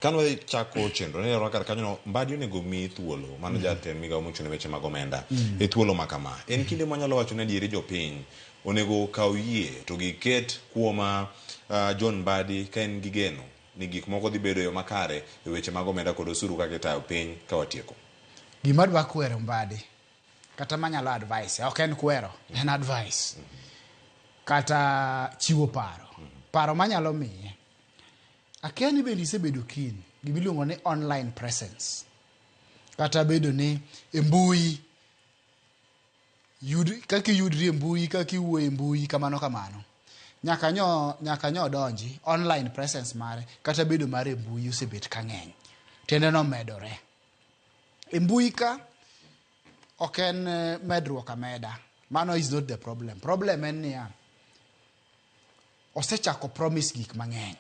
Kane wachako chenro ne kar kanyo Mbadi onego mi thuolo mano jatend migawo mochung' ne weche mag omenda e thuolo ma kama. En kinde mwanyalo wacho ni adieri jopiny onego okaw yie to giket kuom John Mbadi ka en gi geno ni gik moko dhi bedo e yo makare e weche mag omenda kod osuru kaka itayo piny ka watieko. Gima adwa kwero Mbadi kata manyalo advice ok en kwero en advice kata chiwo paro. Paro manyalo miye akia ni bende isebedo keen gimiluongo ni online presence kata bedo ni e mbui yud kaka iyudri e mbui kaka iwuoyo e mbui kamano kamano nyaka nyo donji online presence mare kata bedo mare e mbui osebet ka ng'eny tiende nomedore e mbui ka ok en medruok ameda. Mano is not the problem. Problem en niya, osechako promise gik mang'eny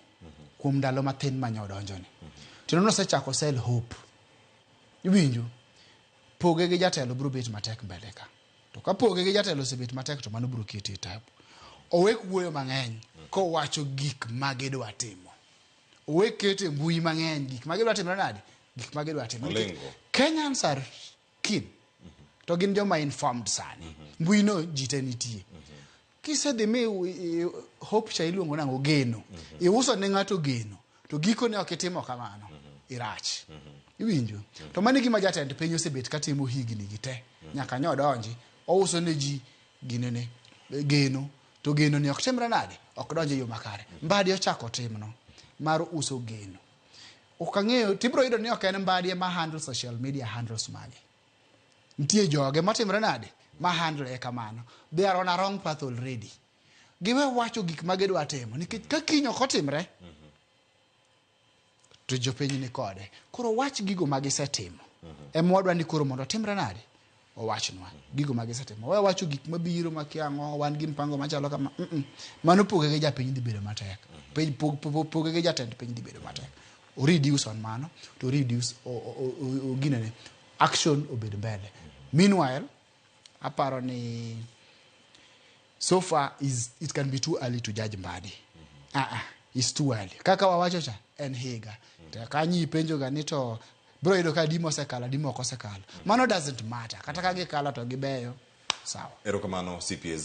kuom ndalo mathin manye odonjoni. Tiende ni osechako sell hope. Iwinjo? Poge gi jatelo biro bet matek mbele ka. To ka poge gi jatelo osebet matek, to mano biro kete e tabu. Owek wuoyo mang'eny kowacho gik ma gidwa timo. Owek keto e mbui mang'eny gik ma gidwa timore nade? Gik ma gidwa timo. Nikech Olingo. Kenyans are keen. To gin joma informed sani. Mbui no ji te nitie. Kisedhi mi hope cha iluongo nang'o? Geno. Iuso ne ng'ato geno. To gikone ok itimo kamano. Irach. Iwinjo? To mano e gima jatend piny osebet katimo higni gi te. Nyaka nyo odonji. Ouso ne ji ginene geno. To geno ni ok timre nade? Ok donj e yo makare. Mbadi ochako timno mar uso geno. Ok ang'eyo, tibiro yudo ni ok en Mbadi ema handle social media handles mage. Nitie joge matimre nade? Ma handle e kamano. They are on a wrong path already. Giwe wacho gik ma gidwa timo nikech ka kiny ok otimre to jopiny ni kode. Koro wach gigo ma gisetimo. Ema wadwa ni koro mondo otimre nade? Owachnwa gigo ma gisetimo. We wacho gik mabiro makia ang'o, wan gi mpango machalo kama. Mano poge gi japiny dhi bedo matek. Piny poge gi jatend piny dhi bedo matek. O reduce on mano, to reduce o ginene action obed mbele. Meanwhile, aparo ni so far is it can be too early to judge Mbadi. Ah ah, it's too early. Kaka wawacho cha en higa. To kanyo ipenjo ga ni to bro yudo ka dimo osekalo, dimo ok osekalo. Mano doesn't matter. Kata ka gikalo to gibeyo, sawa. Erokamano, CPA Zaki.